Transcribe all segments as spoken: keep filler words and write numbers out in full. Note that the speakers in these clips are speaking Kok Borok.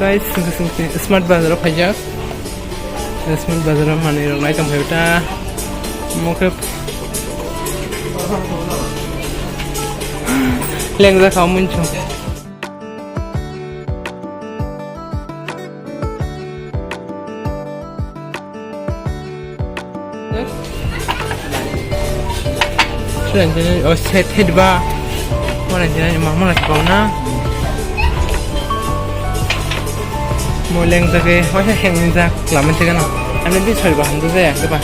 Guys, Smart Bazar o phaijak. Smart Bazar o manwi rok nai tong phai ta. Mo khe lengjak kha munchung. Selain sini, oh, set head ba. Mana sini, mama lagi kau na. Mo lengjak e, oh, saya lengjak, lamen sih kan. Ane bi sori ba, hamdu saya, apa?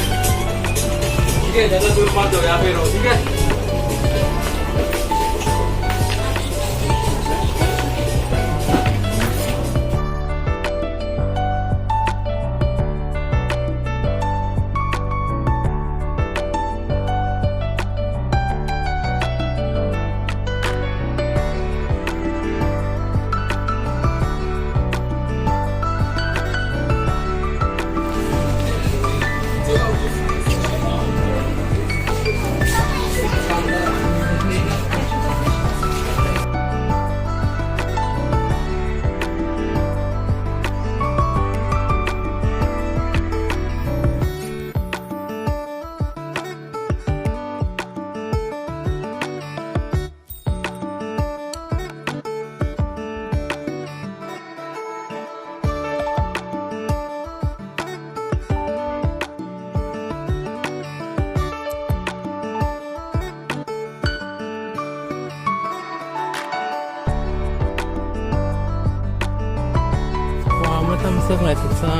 Wah, mata mesek lai tuksa.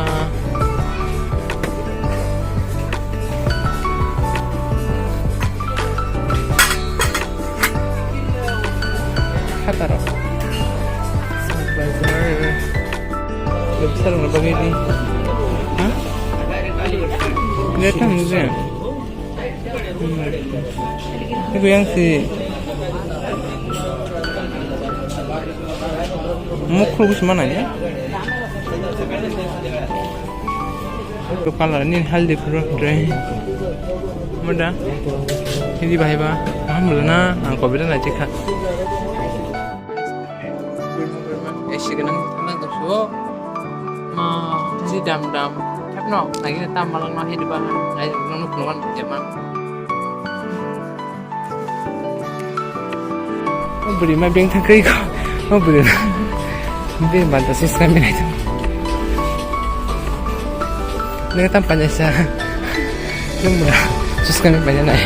Khataro. Smart Bazar. Website na bagay di. Ha? Lihat kan musuh. Iku yang si mukhu bus mana ya? Itu color ini healthy product deh. Muda. Ini bahaya bah. Mahal na, ang kopi dan aja kak. Esi ganang ganang to so. Ma, si dam dam. Thap no, lagi na tam malang no hidi ba. Ai no no no kan jaman. Oh, beri ma beng thang kai ko. Oh, beri. Beri ban ta sus kami nai to. Neng tam panya sa. Neng mura sus kami panya nai.